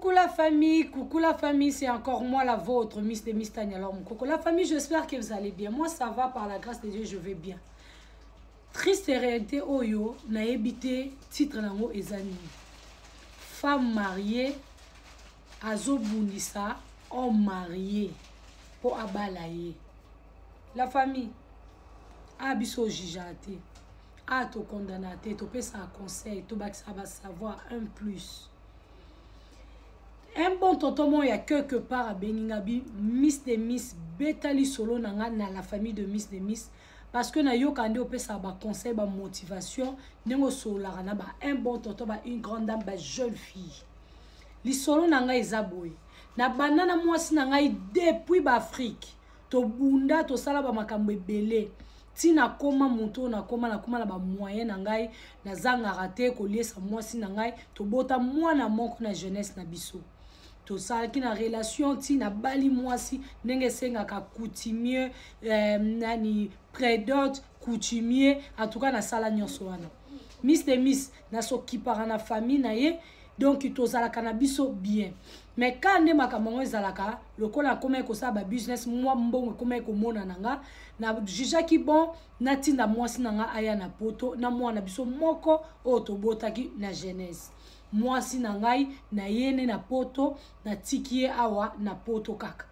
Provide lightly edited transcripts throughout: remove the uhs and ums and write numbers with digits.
Coucou la famille, coucou la famille, c'est encore moi la vôtre, Miss de Miss Tania Coucou la famille, j'espère que vous allez bien. Moi ça va, par la grâce de Dieu, je vais bien. Triste réalité oyo, nayebi te titre nango eza nini. Femme mariée azobundisa homme marié mpo abala ye. La famille, a biso jugeaka te, a tokondana te, topesaka conseil, tobakisaka basavoir un plus. Un bon tonton moko ya quelque part abengi nga bi Miss de Miss, beta lisolo na nga na la famille de Miss de Miss, parce que nayoka nde opesaka baconseil, bamotivation, ndenge osololaka na ba un bon tonton, ba une grande dame, ba jeune fille. Lisolo na ngai eza boye: nabanda na mwasi na ngai depuis baAfrique, tobunda, tosala bamakambo ebele ntina koma moto oyo nakoma, nakoma na bamoyen na ngai, nazangaka te koliesa mwasi na ngai. Tobota mwana moko na jeunesse na biso, tosalaki na relation ntina bali mwasi ndenge esengaka coutumier, nani, prédot coutumier. En tout cas nasala nyonso wana, Miss de Miss, nasokipaka na famille na ye, donc tozalaka na biso bien. Mais ka nde makambo yango ezalaka, lokola akomaki kosala babusiness, mwa mbongo ekomaki komona na nga, na jugeaki bon natinda mwasi na nga aya na Poto na mwana biso moko oyo tobotaki na jeunesse. Mwasi na ngai nayene na Poto, natiki ye awa na Poto. Kaka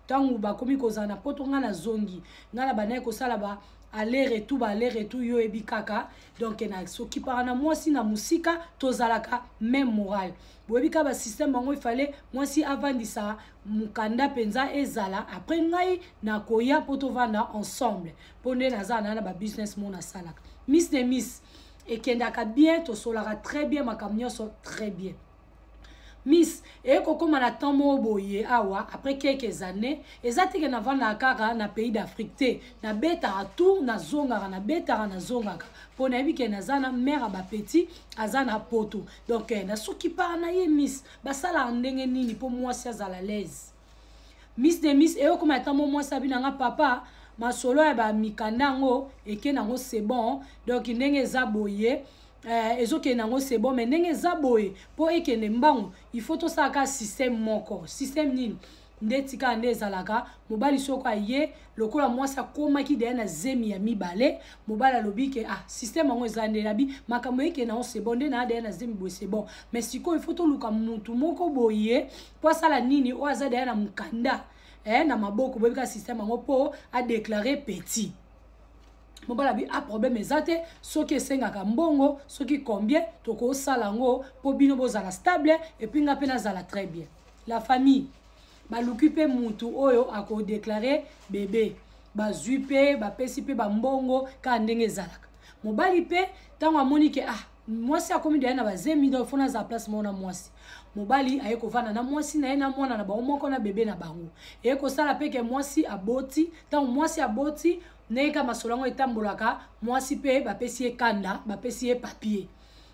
ntango bakomi kozala na Poto, ngai nazongi, ngai na bandaki kosala ba aller retour, ba aller retour, yo oyebi kaka. Donc nasokipaka na mwasi na mosika, tozalaka même moral. Boyebi kaka basystème bango, ifale mwasi avandisa mokanda mpenza ezala, après ngai nakoya mpo tovanda ensemble, mpo nde naza na babusiness mo nasalaka. Miss de Miss, ekendaka bien, tosolaka très bien, makambo nyonso très bien. Miss, eye kokóma na temps moko boye awa, après quelques années, eza teke navandaka kaka na pays d'Afrique te, nabetaka tour, nazongaka, nabetaka, nazongaka, mpo nayebi ke naza na mare ya bapetits, aza na Poto. Donc nasokipaka na ye. Miss, basalaka ndenge nini mpo mwasi azala l'aise? Miss de Miss, eyokoma ata mo mwasi abi nanga: "Papa, masolo ya bamikanda yango eke nango, c'est bon." Donc ndenge eza boye, ezokende yango, c'est bon, mais ndenge eza boye, mpo ekende mbangu, il faut tosalaka système moko. Système nini? Nde tika nde ezalaka, mobali soko aye, lokola mwasi akomaki deya na zemi ya mibale, mobali alobi ke: "Ah, système yango eza nde nabi makambo ekende yango, c'est bon, nde naa deya na zemi boye, c'est bon, mais sikoyo il faut toluka mutu moko boye mpo asala nini, oyo aza deya na mokanda, na maboko." Boyebi système yango, mpo adéclare petit. Mobali abi: "A problème eza te, soki esengaka mbongo, soki combien, tokosala yango mpo bino bozala stable et puis nga mpe nazala très bien." La famille, baluki mpe mutu oyo akodéclare bébé, bazwi mpe, bapesi mpe bambongo kaka ndenge ezalaka. Mobali mpe ntango amoni ke: "Ah, mwasi akomi deya na bazemi, donc faut nazala place moko na mwasi." Mobali aye kovanda na mwasi na ye na mwana na bango moko na bébé na bango. Eye kosala mpe ke mwasi aboti. Ntango mwasi aboti, ndenge ka masolo yango etambolaka, mwasi mpe bapesi ye kanda, bapesi ye papier,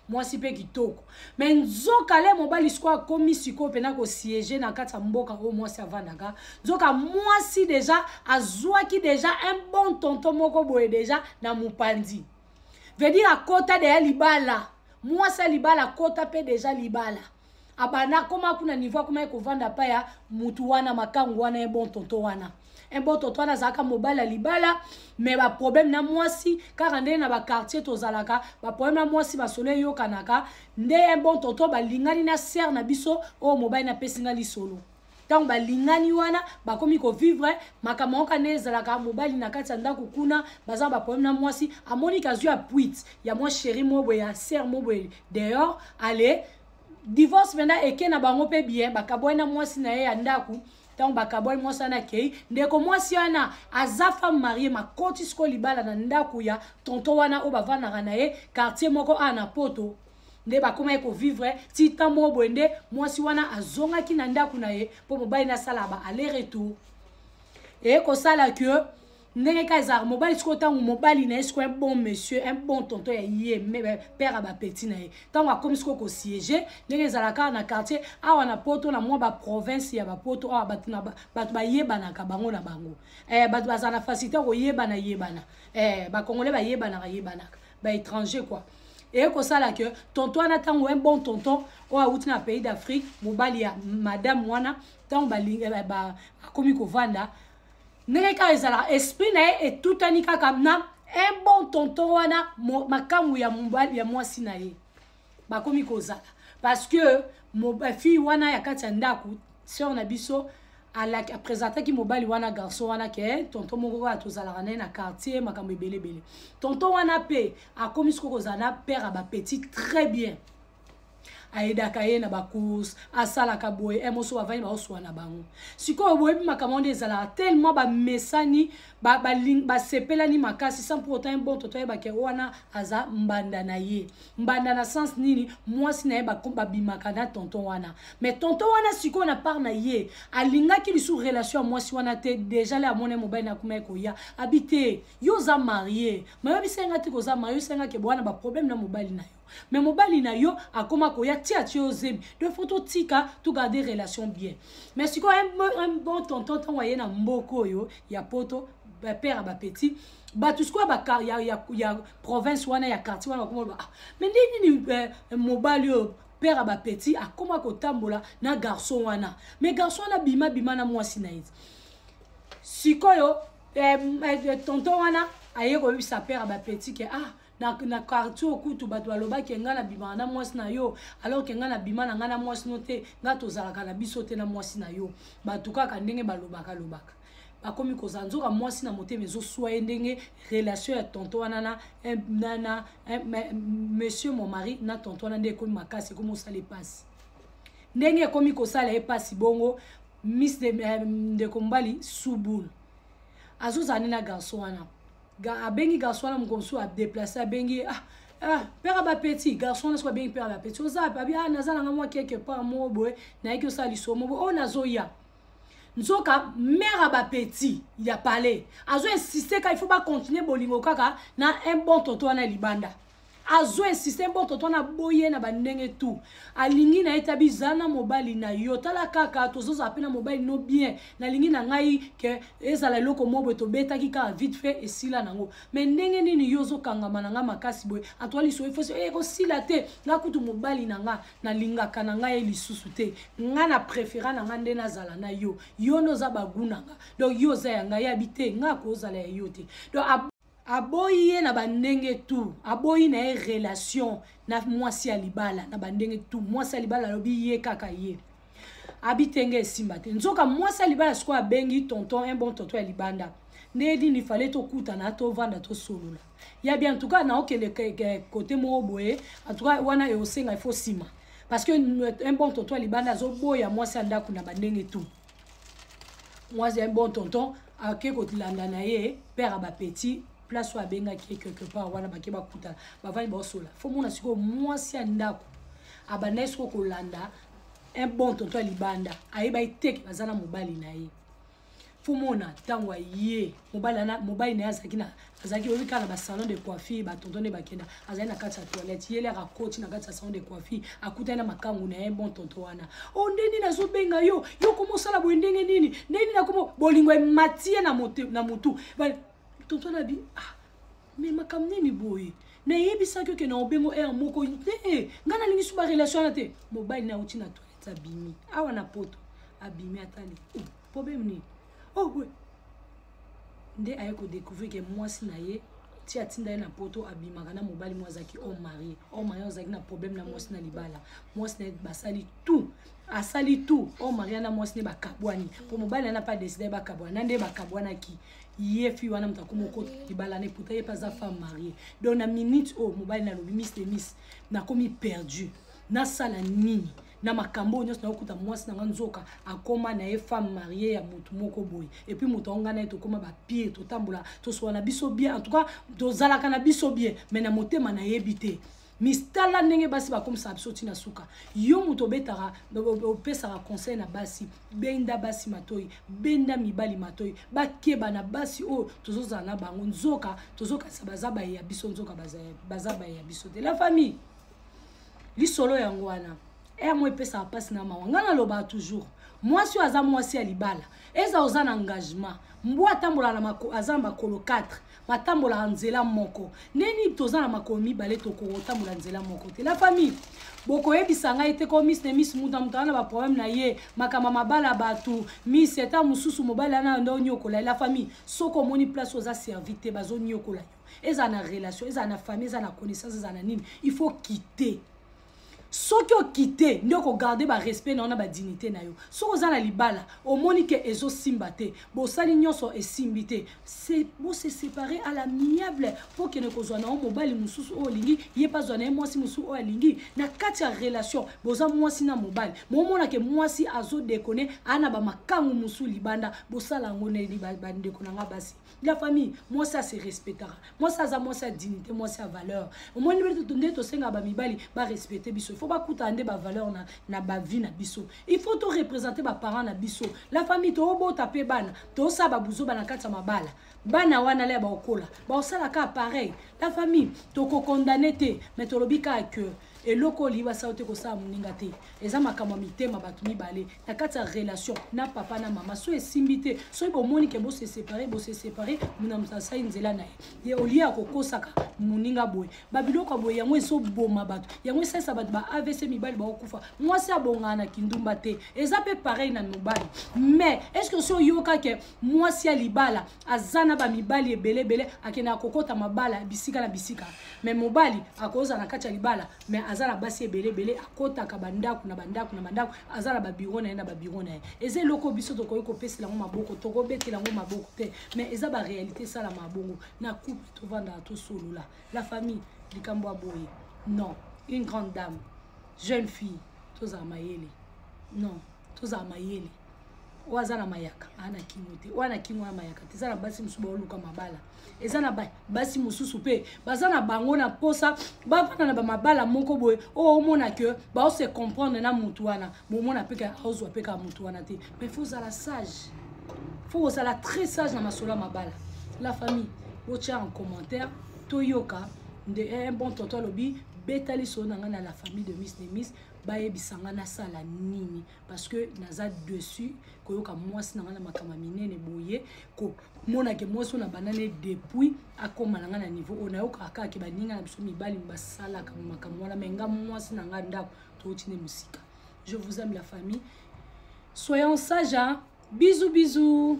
mwasi mpe kitoko. Mais nzoka le mobali sikoyo akomi sikoyo mpena kosiéger na kati ya mboka oyo mwasi avandaka. Nzoka mwasi déjà azwaki déjà un bon tonton moko boye déjà na mopanzi, veut dire akota deya libala. Mwasi ya libala akota mpe déjà libala, abanda akoma kuna niveau, akoma kovanda pa ya mutu wana, makangu wana ye, bon tonton wana. Un bon tonton wana azalaka mobali ya libala, mais baproblème na mwasi kaka ndenge na baquartier tozalaka, baproblème na mwasi, basolo eyokanaka nde. Un bon tonton balingani na sœur na biso oyo mobali napesi nga lisolo. Ntango balingani wana, bakomi kovivre makambo yango nde ezalaka. Mobali na kati ya ndako kuna baza baproblème na mwasi, amoni kazwi appui ya mwa chéri mo boye, ya sœur mo boye dehors. Ale, divorce mpena eke na bango mpe bien, bakabwani na mwasi na ye ya ndako. Ntango bakabwani, mwasi wana akei, ndeko mwasi wana aza femme mariée, makoti sikoyo libala na ndako ya tonton wana oyo bavandaka na ye quartier moko awa na Poto. Nde bakomaki kovivre ti ntan moko boye nde mwasi wana azongaki na ndako na ye, mpo mobali nasala ba aller retour. Eye kosala ke ndenge ka ezalaka, mobali sikoyo, ntango mobali na ye sikoyo, un bon monsieur, un bon tonton ya ye, père ya bapetits na ye, ntango akomi sikoyo kosiéger, ndenge ezalaka na quartier awa na Poto, na mwa baprovince ya bapoto awa, bato bayebanaka bango na bango, bato bazala na facilité koyebana yebana, bacongolais bayebanaka yebanaka, baétranger quoi. Eye kosala ke tonton wana, ntango un bon tonton oyo awuti na pays d'Afrique, mobali ya madame wana, ntango akomi kovanda, ndenge kaka ezalaka, esprit na ye etutani kaka na un bon tonton wana, makambo ya mobali ya mwasi na ye. Bakomi kozala, parce que fille wana ya kati ya ndako, sœur na biso, apresentaki mobali wana, garçon wana, ke tonton moko kaka tozalaka na ye na quartier, makambo ebele ebele. Tonton wana mpe akomi sikoyo kozala na père ya bapetits très bien, ayedaka ye na bacourse, asalaka boye. E moso bavandi, baoswa na bango. Sikoyo boyebi makambo nde ezalaka, tellement bamesani, basepelani makasi, sans pour autant bon tonton ayebake wana aza mbanda na ye. Mbanda na sens nini? Mwasi na ye babimaka na tonton wana. Mais tonton wana sikoyo, na part na ye, alingaki lisusu relation ya mwasi wana te. Déjà le amona mobali na akoma koya, abi te, yo oza marié, mayebisa nga te koza marié, osengaki bowana baproblème na mobali na yo, mais mobali na yo akoma koya tia tia yo zemi, donc faut totika, togarder relation bien. Mais sikoyo un bon tonton, ntango aye na mboka oyo ya Poto, père ya bapetits, bato sikoyo ya province wana, ya quartier wana, bakoma: "Ah, mais nde nini mobali oyo, père ya bapetits, akoma kotambola na garçon wana?" Mais garçon wana bima bima na mwasi na ye. Sikoyo tonton wana aye koyebisa père ya bapetits ke: "Ah, na quartier okutu bato balobaki ngai nabimaka na mwasi na yo, alors ke ngai nabima na ngai na mwasi no te, ngai tozalaka na biso te na mwasi na yo. Bato kaka ndenge balobaka lobaka." Bakomi kozala, nzoka mwasi na motema ezoswa ye ndenge relation ya tonton wana na monsieur mon mari na tonton wana nde ekomi makasi, ekomi osala epasi, ndenge ekomi kosala ye mpasi bongo. Miss de, ndeko mobali subulu azozala nde na garçon wana. Abengi garçon wana moko mosusu, adéplacer, abengi: "Ah, père bapetits." Garçon wana soki abengi père bapetits: "Oza?" Abi: "Ah, naza nanga mwa quelque part moko boye, nayeki osala lisolo moko boye oyo, nazoya." Nzoka mère ya bapetits ya palais azo insister kaka, il faut bacontinuer bolingo kaka na un bon tonton wana libanda. Azo insister, bon tonton wana boye na bandenge tu alingi na ye tabi za na mobali na yo, tala kaka tozozala mpe na mobali no bien, nalingi na ngai ke ezala eloko moko boye, tobetaki kaka vite fait, esila nango. Mais ndenge nini yo ozokangama na ngai makasi boye? Antoa liso efosi ekosila te. Nga kutu mobali na nga nalingaka na ngai ye lisusu te, nga na préféra na nga nde nazala na yo. Yo nde oza bagu na nga, donc yo oza ya ngai. Yabi te, nga kozala ya yo te. Donc aboyi ye na bandenge tu, aboyi na ye relation na mwasi ya libala na bandenge tu. Mwasi ya libala alobi ye kaka ye, abi tenge esimba te. Nzoka mwasi ya libala sikoyo abengi tonton, un bon tonton ya libanda: "Nde nini, fale tokutana, tovanda, tosolola ya bien. En tout cas naokende kote moko boye, en tout cas wana eosenga ifo nsima." Parce que un bon tonton ya libanda azoboya mwasi ya ndako na bandenge tu. Mwasi, un bon tonton ake kolanda na ye père ya bapetits place oyo abengaki ye quelque part wana. Bake, bakutana, bavandi, baosola. Fo mona sikoyo mwasi ya ndako abandaki sikoyo kolanda un bon tonton ya libanda, ayeba teke baza na mobali na ye. Fo mona ntango aye, mobali na ye azalaki, oyebi kaka na basalon de coiffure, batonton nde bakenda, azali na kati ya toilette. Ye lere akoti na kati ya salon de coiffure, akutani na makangu na ye, bon tonton wana. "O, nde nini azobenga yo? Yo koma osala boye ndenge nini? Ndenge nini akoma?" Bolingo emati ye na motu. Tonton na bi: "Ah, mais makambo nini boye? Nayebisaki oke na obengo aire moko te, ngai nalingi so barelation wana te." Mobali na auti na toilette, abimi awa na Poto, abimi, atali: "Oh, problème nini?" Oh we nde aye kodécouvrir ke mwasi na ye ti atinda ye na Poto, abimaka na mobali mo azalaki homme marié. Homme marié azalaki na problème na mwasi na libala. Mwasi na ye basali tout, asali tout, homme marié na mwasi ne bakabwani, mpo mobali ana mpe adécider bakabwana na nde bakabwanaki. Ye fi wana moto akoma okota libala na, pourtant ye mpe aza femme mariée. Donc na minute oyo mobali nalobi: "Miss de miss, nakomi perdu, nasala nini na makambo oyo nyonso? Nakokuta mwasi na nga, nzoka akóma na ye femme mariée ya motu moko boye. Et puis moto yango, ngai na ye tokóma bapire, totambola, tosola na biso bien, en tout cas tozalaka na biso bien, mais na motema nayebi te." Miss, tala ndenge basi bakomisaka biso ntina suka. Yo moto obetaka, opesaka conseil na basi, benda basi matoi, benda mibali matoi, bakeba na basi oyo tozozala na bango. Nzoka tozokanisa baza baye ya biso, nzoka baza baye ya biso te. La famille, lisolo yango wana. Ere mo epesaka mpasi na mawa. Ngai nalobaka toujours, mwasi oyo aza mwasi ya libala, eza oza na engagement. Mbwa atambolaka na mako, aza na makolo 4, batambolaka nzela moko. Ndeni toza na makolo mibale, tokokotambola nzela moko te. La famille, bokoyebisa ngai te ko miss ne miss, mutu na mutu aza na baproblème na ye, makambo ya mabala bato miss ata mosusu mobali ana nde onyokola ye. La famille, soki omoni place oza servi te, bazonyokola yo, ezala na relation, ezala na famille, ezala na connaissance, ezala na nini, il faut quitter. Soki okite nde okogarde barespect na yo na badignité na yo. Soki oza na libala, omoni ke ezosimba te, bosali nyonso esimbi te, bose séparer à l'amiable mpo okende kozwa na yo mobali mosusu oyo olingi, ye mpe azwa na ye mwasi mosusu oyo alingi. Na kati ya relation boza mwasi na mobali, momona ke mwasi azodekone, aa na bamakangu mosusu libanda, bosala yango neli. Bandeko na nga basi, la famille, mwasi ase respectaka, mwasi aza mwasi ya dignité, mwasi ya valeur. Omoni nde tosengaka bamibali barespecte biso, il faut bakutana nde bavaleur na bavie na biso. Il faut toreprésente baparent na biso. La famille, toobota mpe bana, tosala babuzoba na kati ya mabala, bana wana le baokola baosala kaka pareil. La famille, tokokondane te, mais tolobi kaka ke eloko olingi basala te, kosala moninga te. Eza makambo ya mitema bato mibale na kati ya relation na papa na mama. So esimbi te, soki bomoni ke bose séparer, bose séparer, muna moto asali nzela na ye. Ye olie ya kokosaka moninga boye, babiloko ya boye, yango ezoboma bato, yango esalisa bato ba AVC, mibali bakokufa. Mwasi abongaka na kindumba te, eza mpe pareil na mobali. Mais est ce que soki oyoka ke mwasi ya libala aza na bamibali ebele ebele, akendaka kokota mabala bisika na bisika, mais mobali akozala na kati ya libala, mais aza na basi ebele ebele, akotaka bandako na bandako na bandako, aza na babiro na ye na babiro na ye, eza eloko biso tokoki kopesela yango maboko, tokobetela yango maboko te, mais eza baréalité esalama bongo na couple. Tovandaka, tosolola. La famille, likambo ya boye, non. Une grande dame, jeune fille, tozala mayele. Non, tozala mayele. Oyo aza na mayaka aa na kingo te, oyo na kingo ya mayaka te. Eza na basi mosusu baoluka mabala, eza na basi mosusu mpe baza na bango na mposa bavanda na bamabala moko boye oyo omona ke baose comprendre na mutu wana, bomona mpe aozwa mpe kaka mutu wana te. Mais faut ozala sage, faut ozala très sage na masolo ya mabala. La famille, botia en commentaire, toyoka nde un bon tonton alobi. Beta lisolo na ngai na la famille de Miss de Miss, bayebisa ngai nasala nini, parce que naza dessus koyoka mwasi na ngai na makambo ya minene boye, komonake mwasi oyo na banane depuis akóma na ngai na niveau oyo. Nayokaka kaka ke baninga na biso mibali basalaka makambo wana, mais nga mwasi na ngai, ndako touti nde mosika. Je vous aime, la famille, soyons sages, hein? Bisous, bisous.